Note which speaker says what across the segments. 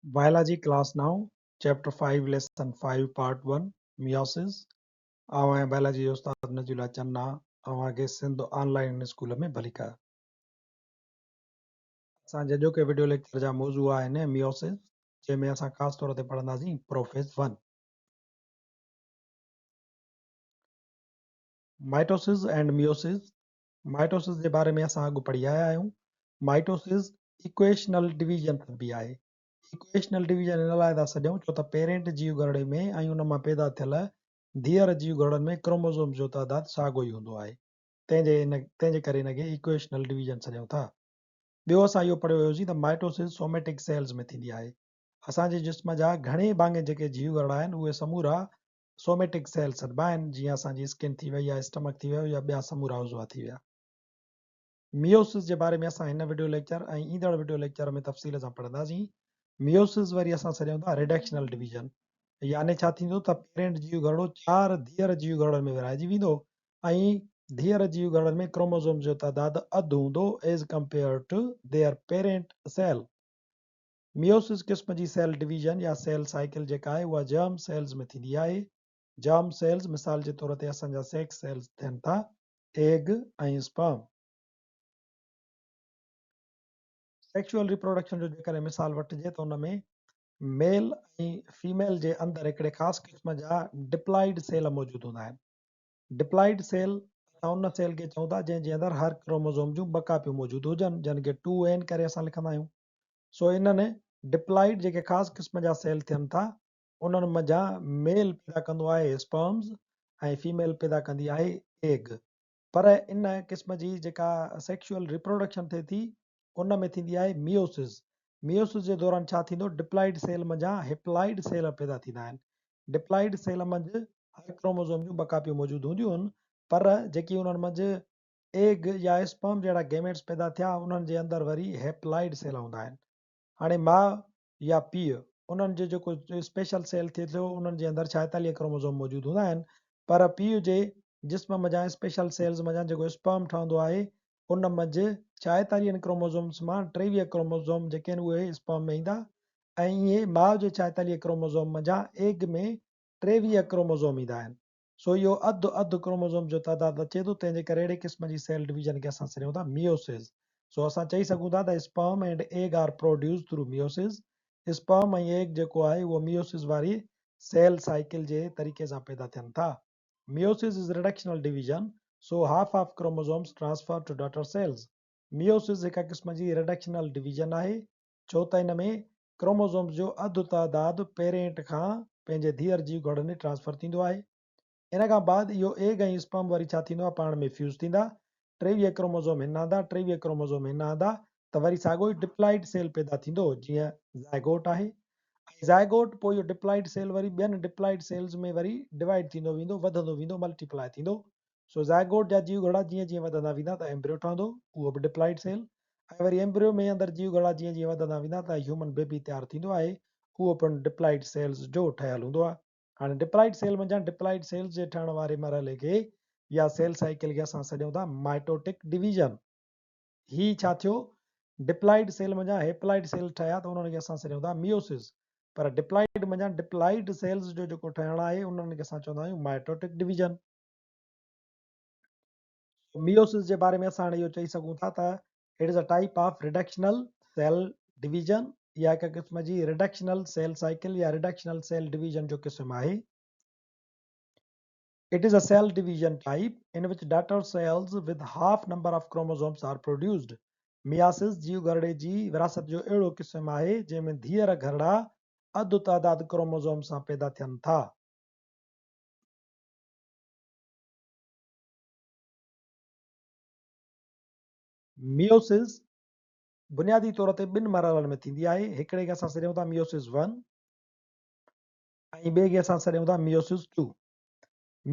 Speaker 1: Biology class 9 chapter 5 lesson 5 part 1 meiosis. آئون آهيان biology جو استاد نجي الله چنا، اوهان کي سنڌ آن لائين اسڪول ۾ ڀليڪار. اسان جي اڄوڪي وڊيو ليڪچر جا موضوع آهن ميوسس، جنهن ۾ اسان خاص طور تي پڙهنداسين prophase 1. Mitosis and meiosis. Mitosis جي باري ۾ اسان اڳ پڙهي آيا آهيون. مائٽوسز ايڪويشنل ڊويزن سڏبي آهي. ايڪويشنل ڊويزن ان لاء ٿا سڏيون ڇو ته پيرنٽ جيو گهرڙي ۾ ۽ ان مان پيدا ٿيل ڌيئر جيو گهرڙن ۾ ڪروموزومز جو تعداد ساڳيو ئي هوندو آهي، تنهن جي ڪري ان کي ايڪويشنل ڊويزن سڏيون ٿا. ٻيو اسان اهو پڙهيو هيوسين ته مائٽوسز سوميٽڪ سيلز ۾ ٿيندي آهي. اسان جي جسم جا گهڻي ڀاڱي جيڪي جيو گهرڙا آهن اهي سمورا سوميٽڪ سيل سڏبا آهن، جيئن اسان جي اسڪن ٿي وئي يا اسٽمڪ ٿي ويو يا ٻيا سمورا عضوا ٿي ويا. ميوسز جي باري ۾ اسان هن وڊيو ليڪچر ۽ ايندڙ وڊيو ليڪچر ۾ تفصيل سان پڙهنداسين. ميوسز وري اسان سڏيون ٿا ريڊڪشنل ڊويزن، يعني ڇا ٿيندو ته پيرنٽ جيو گهرڙو چار ڌيئر جيو گهرڙن ۾ ورهائجي ويندو ۽ ڌيئر جيو گهرڙن ۾ ڪروموزومز جو تعداد اڌ هوندو as compare to their parent cell. Meiosis قسم جي سيل ڊويزن يا سيل سائيڪل جيڪا آهي اها جرم سيلز ۾ ٿيندي آهي. جرم سيلز مثال جي طور تي اسان جا سيڪس سيلز ٿين ٿا، ايگ ۽ اسپرم. سيڪشوئل ريپروڊڪشن جو جيڪڏهن مثال وٺجي ته ان ۾ ميل ۽ فيميل جي اندر هڪڙي خاص قسم جا ڊپلائيڊ سيل موجود هوندا آهن. ڊپلائيڊ سيل اسان ان سيل کي چئون ٿا جنهن جي اندر هر ڪروموزوم جون ٻه ڪاپيون موجود هجن، جن کي ٽو اين ڪري اسان لکندا آهيون. سو انهن ڊپلائيڊ جيڪي خاص قسم جا سيل ٿين ٿا انهن منجهان ميل پيدا ڪندو آهي اسپرمز ۽ فيميل پيدا ڪندي آهي ايگ. پر ان قسم جي جيڪا سيڪشوئل ريپروڊڪشن ٿئي ٿي ان ۾ ٿيندي آهي ميوسز. ميوسز جي دوران ڇا ٿيندو ڊپلائيڊ سيل منجهان هيپلائيڊ سيل پيدا ٿيندا آهن. ڊپلائيڊ سيل منجهه هر ڪروموزوم جون ٻه ڪاپيون موجود هونديون آهن پر جيڪي انهن منجهه ايگ يا اسپرم جهڙا گيميٽس پيدا ٿيا انهن جي اندر وري هيپلائيڊ سيل هوندا آهن. هاڻي ماء يا پيء انهن جو جيڪو اسپيشل سيل ٿئي ٿو انهن جي اندر 46 ڪروموزوم موجود هوندا آهن پر پيء جي جسم منجهان اسپيشل سيلز منجهان جيڪو اسپرم ٺهندو آهي ان منجهه 46 ڪروموزومز مان 23 ڪروموزوم جيڪي آهن اهي اسپرم ۾ ايندا ۽ ائين ماء جي 46 ڪروموزوم منجهان ايگ ۾ 23 ڪروموزوم ايندا آهن. سو اهو اڌ اڌ ڪروموزوم جو تعداد اچي ٿو، تنهن جي ڪري اهڙي قسم جي سيل ڊويزن کي اسان سڏيون ٿا ميوسز. سو اسان چئي سگهون ٿا ته sperm and egg are produced through meiosis. Sperm ۽ egg جيڪو آهي اهو ميوسز واري سيل سائيڪل جي طريقي سان پيدا ٿين ٿا. Meiosis is reductional division, so half of chromosomes transfer to daughter cells. Meiosis هڪ قسم جي ريڊڪشنل ڊويزن آهي، ڇو ته ان ۾ ڪروموزومز جو اڌ تعداد پيرينٽ کان پنهنجي ڌيئر جي گهرڙن ڏي ٽرانسفر ٿيندو آهي. ان کان بعد اهو ايگ ۽ اسپرم وري ڇا ٿيندو آهي پاڻ ۾ فيوز ٿيندا، 23 ڪروموزوم هن آندا، 23 ڪروموزوم هن آندا ته وري ساڳيو ئي ڊپلائيڊ سيل پيدا ٿيندو جيئن زائگوٽ آهي ۽ زائگوٽ پوء اهو ڊپلائيڊ سيل وري ٻين ڊپلائيڊ سيلز ۾ وري ڊوائيڊ ٿيندو ويندو، وڌندو ويندو، ملٽيپلائي ٿيندو. سو زائگوٽ جا جيو گهرڙا جيئن جيئن وڌندا ويندا ته ايمبريو ٺهندو، اهو به ڊپلائيڊ سيل، ۽ وري ايمبريو ۾ اندر جيو گهرڙا جيئن جيئن وڌندا ويندا ته هيومن بيبي تيار ٿيندو آهي، اهو پڻ ڊپلائيڊ سيلز جو ٺهيل هوندو آهي. هاڻي ڊپلائيڊ سيل منجهان ڊپلائيڊ سيلز جي ٺهڻ واري مرحلي کي يا سيل سائيڪل کي اسان سڏيون ٿا مائٽوٽڪ ڊويزن. هي ڇا ٿيو؟ ڊپلائيڊ سيل منجهان هيپلائيڊ سيل ٺهيا ته انهن کي اسان سڏيون ٿا ميوسز، پر ڊپلائيڊ منجهان ڊپلائيڊ سيلز جو جيڪو ٺهڻ آهي انهن کي اسان چوندا آهيون مائٽوٽڪ ڊويزن. ميوسز جي باري ۾ اسان هاڻي اهو چئي سگهون ٿا ته it is a type of reductional cell division يا هڪ قسم جي ريڊڪشنل سيل سائيڪل يا ريڊڪشنل سيل ڊويزن جو قسم آهي. It is a cell division type in which daughter cells with half number of chromosomes are produced. Meiosis جيو گهرڙي جي وراثت جو اهڙو قسم آهي جنهن ۾ ڌيئر گهرڙا اڌ تعداد ڪروموزوم سان پيدا ٿين ٿا. ميوسز بنيادي طور تي ٻن مرحلن ۾ ٿيندي آهي، هڪڙي کي اسان سڏيون ٿا ميوسز 1 ۽ ٻئي کي اسان سڏيون ٿا ميوسز 2.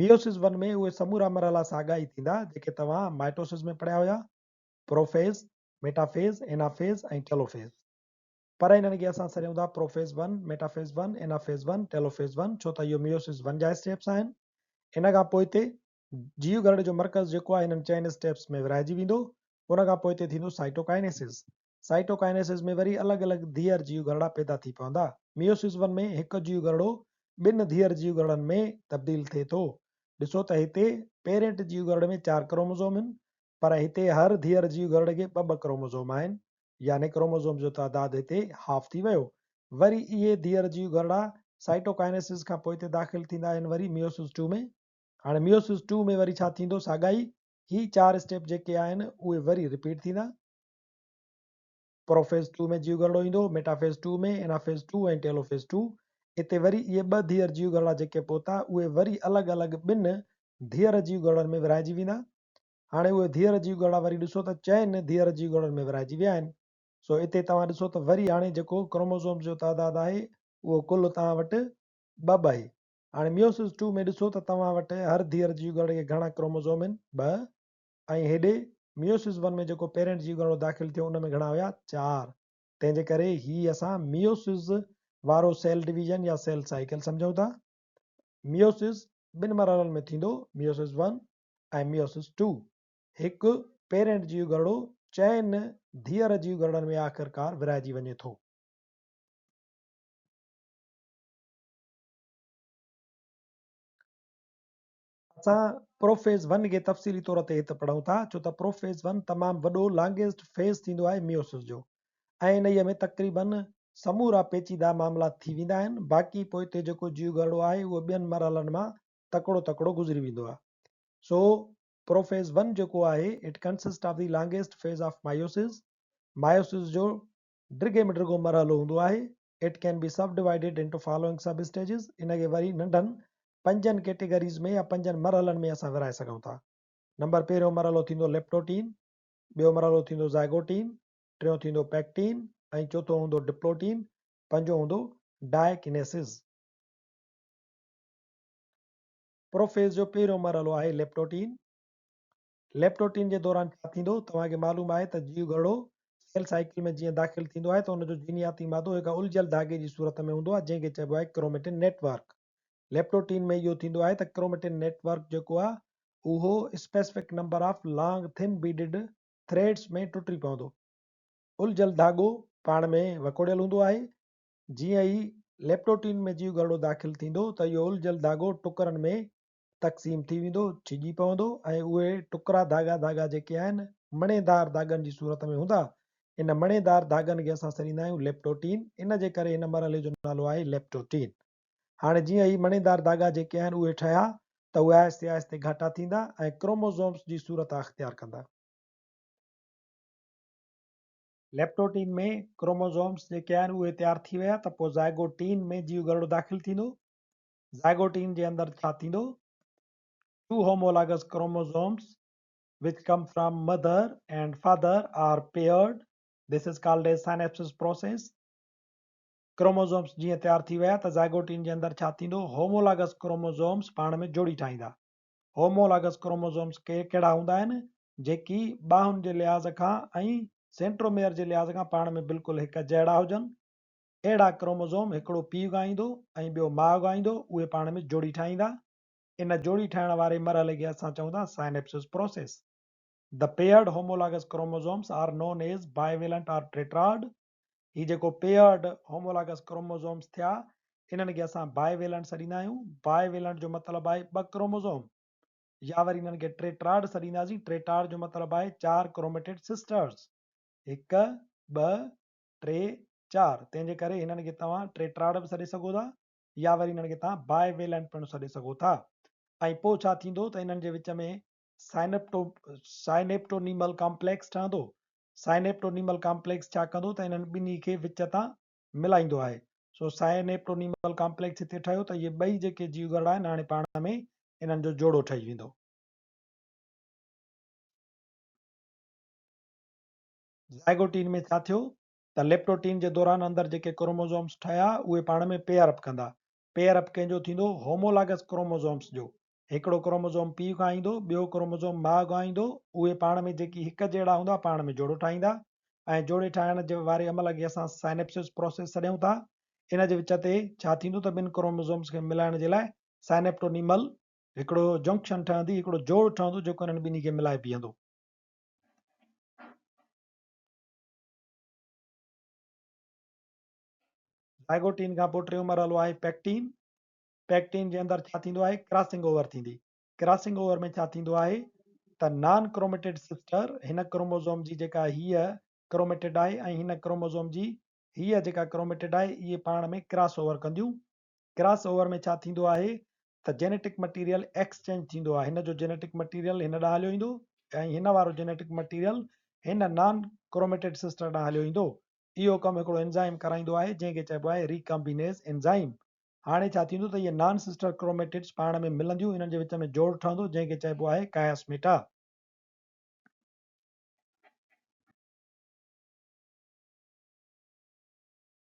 Speaker 1: ميوسز 1 ۾ اهي سمورا مرحلا ساڳا ئي ٿيندا جيڪي توهان مائٽوسز ۾ پڙهيا هيا، پروفيز، ميٽافيز، اينافيز ۽ ٽيلوفيز. پر انهن کي اسان سڏيون ٿا prophase 1، metaphase 1، anaphase 1، telophase 1 ڇو ته اهو ميوسز 1 جا اسٽيپس آهن. ان کان پوئتي جيو گهرڙي جو مرڪز جيڪو آهي انهن چئن اسٽيپس ۾ ورهائجي ويندو. ان کان پوئتي ٿيندو سائٽوڪائنيسز. سائٽوڪائنيسز ۾ وري الڳ الڳ ڌيئر جيوگهرڙا پيدا ٿي پوندا. ميوسز ون ۾ هڪ جيوگهرڙو ٻن ڌيئر جيوگهرڙن ۾ تبديل ٿئي ٿو. ڏسو ته هتي پيرنٽ جيوگهرڙي ۾ چار ڪروموزوم آهن پر هتي هر ڌيئر جيوگهرڙي کي ٻه ٻه ڪروموزوم آهن يعني ڪروموزوم جو تعداد هتي هاف ٿي ويو. وري اهي ڌيئر جيوگهرڙا سائٽوڪائنيسز کان پوئتي داخل ٿيندا آهن وري ميوسز ٽو ۾. هاڻي ميوسز ٽو ۾ وري ڇا ٿيندو ساڳا ئي هي چار اسٽيپ جيڪي آهن اهي وري رپيٽ ٿيندا. پروفيز ٽو ۾ جيوگهرڙو ايندو، metaphase two ۾، انافيز two ۽ telophase two. اتي وري اهي ٻه ڌيئر جيوگهرڙا جيڪي پهتا، اهي وري الڳ الڳ ٻن ڌيئر جيوگهرڙن ۾ ورهائجي ويندا. هاڻي اهي ڌيئر جيوگهرڙا وري ڏسو ته چئن ڌيئر جيوگهرڙن ۾ ورهائجي ويا آهن. سو اتي توهان ڏسو ته وري هاڻي جيڪو ڪروموزومز جو تعداد آهي، اهو ڪل توهان وٽ ٻه ٻه آهي. هاڻي ميوسز ٽو ۾ ڏسو ته توهان وٽ هر ڌيئر جيوگهرڙي کي گهڻا ڪروموزوم آهن؟ ٻه. ۽ هيڏي ميوسز ون ۾ جيڪو پيرنٽ جيوگهرڙو داخل ٿيو ان ۾ گهڻا هيا؟ چار. تنهن جي ڪري هي اسان ميوسز وارو سيل ڊويزن يا سيل سائيڪل سمجهون ٿا. ميوسز ٻن مرحلن ۾ ٿيندو، ميوسز ون ۽ ميوسز ٽو. هڪ پيرنٽ جيوگهرڙو چئن ڌيئر جيوگهرڙن ۾ آخرڪار ورهائجي وڃي ٿو. اسان پروفيز ون کي تفصيلي طور تي هت پڙهون ٿا ڇو ته پروفيز ون تمام وڏو لانگيسٽ فيز ٿيندو آهي ميوسس جو ۽ انهيء ۾ تقريبن سمورا پيچيده معاملا ٿي ويندا آهن باقي پوئتي جيڪو جيوگهرڙو آهي اهو ٻين مرحلن مان تڪڙو تڪڙو گذري ويندو آهي سو پروفيز ون جيڪو آهي it consist of the longest phase of meiosis meiosis جو ڊگهي ۾ ڊگهو مرحلو هوندو آهي it can be sub divided into following sub stages ان کي وري ننڍن پنجن ڪيٽيگريز ۾ يا پنجن مرحلن ۾ اسان ورهائي سگهون ٿا. نمبر پهريون مرحلو ٿيندو ليپٽوٽين، ٻيو مرحلو ٿيندو زائگوٽين، ٽيون ٿيندو پيڪٽين ۽ چوٿون هوندو ڊپلوٽين، پنجون هوندو ڊائڪنيسز. پروفيز جو پهريون مرحلو آهي ليپٽوٽين. ليپٽوٽين جي دوران ڇا ٿيندو؟ توهان کي معلوم آهي ته جيوگهرڙو سيل سائيڪل ۾ جيئن داخل ٿيندو آهي ته ان جو جينياتي مادو هڪ الجهيل ڌاڳي جي صورت ۾ هوندو آهي جنهن کي چئبو آهي ڪروميٽن نيٽ ورڪ. ليپٽوٽين ۾ اهو ٿيندو آهي ته ڪروميٽن نيٽ ورڪ جيڪو آهي اهو specific number of long thin beaded threads ۾ ٽٽي پوندو. الجهيل ڌاڳو پاڻ ۾ وڪوڙيل هوندو آهي. جيئن ئي ليپٽوٽين ۾ جيوگهرڙو داخل ٿيندو ته اهو الجهيل ڌاڳو ٽڪرن ۾ تقسيم ٿي ويندو، ڇڄي پوندو ۽ اهي ٽڪرا ڌاڳا ڌاڳا جيڪي آهن مڻيدار ڌاڳن جي صورت ۾ هوندا. ان مڻيدار ڌاڳن کي اسان سڏيندا آهيون ليپٽوٽين، ان جي ڪري هن مرحلي جو نالو آهي ليپٽوٽين. هاڻي جيئن هي مڻيدار ڌاڳا جيڪي آهن اهي ٺهيا ته اهي آهستي آهستي گهاٽا ٿيندا ۽ ڪروموزومز جي صورت اختيار ڪندا. ليپٽوٽين ۾ ڪروموزومز جيڪي آهن اهي تيار ٿي ويا ته پوء زائگوٽين ۾ جيوگهرڙو داخل ٿيندو. زائگوٽين جي اندر ڇا ٿيندو؟ Two homologous chromosomes which come from mother and father are paired. This is called as synapsis process. Chromosomes جيئن تيار ٿي ويا ته زائگوٽين جي اندر ڇا ٿيندو؟ هومولاگس ڪروموزومز پاڻ ۾ جوڙي ٺاهيندا. هومولاگس ڪروموزومز ڪهڙا هوندا آهن؟ جيڪي ٻانهن جي لحاظ کان ۽ سينٽروميئر جي لحاظ کان پاڻ ۾ بلڪل هڪ جهڙا هجن. اهڙا ڪروموزوم هڪڙو پيء اڳائيندو ۽ ٻيو ماء اڳائيندو، اهي پاڻ ۾ جوڙي ٺاهيندا. ان جوڙي ٺاهڻ واري مرحلي کي اسان چئون ٿا synapsis process. The paired homologous chromosomes are known as bivalent or tetrad. هي جيڪو پيئرڊ هومولاگس ڪروموزومز ٿيا، انهن کي اسان بائيويلنٽ سڏيندا آهيون. بائيويلنٽ جو مطلب آهي ٻه ڪروموزوم يا وري انهن کي ٽيٽراڊ سڏينداسين. ٽيٽراڊ جو مطلب آهي چار ڪروميٽڊ سسٽرز، هڪ، ٻه، ٽي، چار، تنهن جي ڪري هنن کي توهان ٽيٽراڊ به سڏي سگهو ٿا يا وري هنن کي توهان باء ويلنٽ پڻ سڏي سگهو ٿا ۽ پوء ڇا ٿيندو ته انهن جي وچ ۾ سائنيپٽو سائنيپٽونيمل ڪامپليڪس ٺهندو. سائنيپٽونيمل ڪامپليڪس ڇا ڪندو ته انهن ٻنهي کي وچ تان ملائيندو آهي. سو سائنيپٽونيمل ڪامپليڪس هتي ٺهيو ته اهي ٻئي جيڪي جيوگهرڙا آهن هاڻي پاڻ ۾ انهن جو جوڙو ٺهي ويندو. زائگوٽين ۾ ڇا ٿيو ته ليپٽوٽين جي دوران اندر جيڪي ڪروموزومز ٺهيا اهي پاڻ ۾ پيئر اپ ڪندا. پيئر اپ ڪنهن جو ٿيندو؟ هومولاگس ڪروموزومز جو. هڪڙو ڪروموزوم پيء کان ايندو، ٻيو ڪروموزوم ماء کان ايندو، اهي پاڻ ۾ جيڪي هڪ جهڙا هوندا پاڻ ۾ جوڙو ٺاهيندا ۽ جوڙي ٺاهڻ جي واري عمل کي اسان سائنيپسز پروسيس سڏيون ٿا. ان جي وچ تي ڇا ٿيندو ته ٻن ڪروموزومز کي ملائڻ جي لاء سائنيپٽونيمل هڪڙو جنڪشن ٺهندي، هڪڙو جوڙ ٺهندو جيڪو انهن ٻنهي کي ملائي بيهندو. زائگوٽين کان پوء ٽيون مرحلو آهي پيڪٽين. پيڪٽين جي اندر ڇا ٿيندو آهي؟ ڪراسنگ اوور ٿيندي. ڪراسنگ اوور ۾ ڇا ٿيندو آهي ته نان ڪروميٽڊ سسٽر هن ڪروموزوم جي جيڪا هيء ڪروميٽڊ آهي ۽ هن ڪروموزوم جي هيء جيڪا ڪروميٽڊ آهي اهي پاڻ ۾ ڪراس اوور ڪنديون. ڪراس اوور ۾ ڇا ٿيندو آهي ته جينيٽڪ مٽيريل ايڪسچينج ٿيندو آهي. هن جو جينيٽڪ مٽيريل هن ڏانهن هليو ايندو ۽ هن وارو جينيٽڪ مٽيريل هن نان ڪروميٽڊ سسٽر ڏانهن هليو ايندو. اهو ڪم هڪڙو انزائيم ڪرائيندو آهي جنهن کي چئبو آهي ريڪامبينيز انزائيم. هاڻي ڇا ٿيندو ته اهي نان سسٽر ڪروميٽڊز پاڻ ۾ ملنديون انهن جي وچ ۾ جوڙ ٺهندو جنهن کي چئبو آهي ڪاياسميٽا.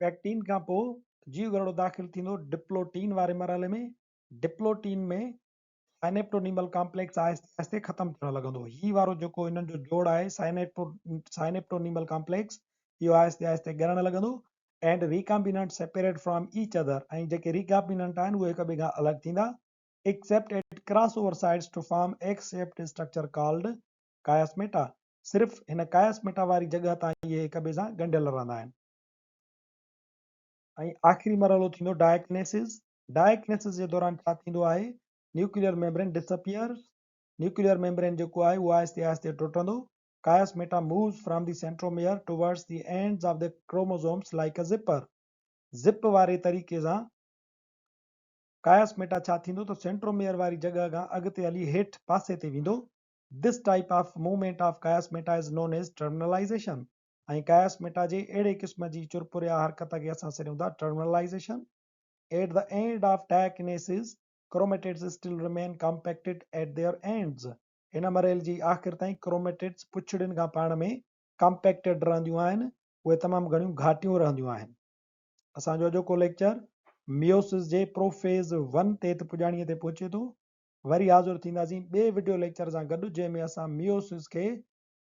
Speaker 1: پيڪٽين کان پوء جيوگهرڙو داخل ٿيندو ڊپلوٽين واري مرحلي ۾. ڊپلوٽين ۾ سائنيپٽونيمل ڪامپليڪس آهستي آهستي ختم ٿيڻ لڳندو. هي وارو جيڪو انهن جو جوڙ آهي سائنيپٽونيمل ڪامپليڪس اهو آهستي آهستي ڳرڻ لڳندو and recombinant separate from each other ۽ جيڪي ريڪامبيننٽ آهن اهي هڪ ٻئي کان الڳ ٿيندا except at cross over sites to form X shaped structure called chiasmata صرف هن ڪاياسميٽا واري جڳهه تان اهي هڪ ٻئي سان ڳنڍيل رهندا آهن. ۽ آخري مرحلو ٿيندو ڊائڪنيسز. ڊائڪنيسز جي دوران ڇا ٿيندو آهي؟ Nuclear membrane disappears. Nuclear membrane جيڪو آهي اهو آهستي آهستي ٽٽندو. Chiasmata moves from the centromere towards the ends of the chromosomes like a zipper. Zip واري طريقي سان ڪاياسميٽا ڇا ٿيندو ته سينٽروميئر واري جڳهه کان اڳتي هلي هيٺ پاسي تي ويندو. This type of movement of chiasmata is known as terminalization. ۽ Chiasmata جي اهڙي قسم جي چرپر يا حرڪت کي اسان سڏيون ٿا terminalization. At the end of diakinesis, chromatids still remain compacted at their ends. هن مرحلي جي آخر تائين ڪروميٽڊز پڇڙين کان پاڻ ۾ ڪامپيڪٽيڊ رهنديون آهن، اهي تمام گهڻيون گهاٽيون رهنديون آهن. اسان جو اڄوڪو ليڪچر ميوسز جي پروفيز ون تحت پڄاڻيء تي پهچي ٿو. وري حاضر ٿينداسين ٻئي وڊيو ليڪچر سان گڏ جنهن ۾ اسان ميوسز کي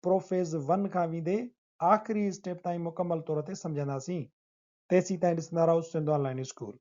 Speaker 1: پروفيز ون کان ويندي آخري اسٽيپ تائين مڪمل طور تي سمجهنداسين. تيسين تائين ڏسندا رهو سنڌ آن لائين اسڪول.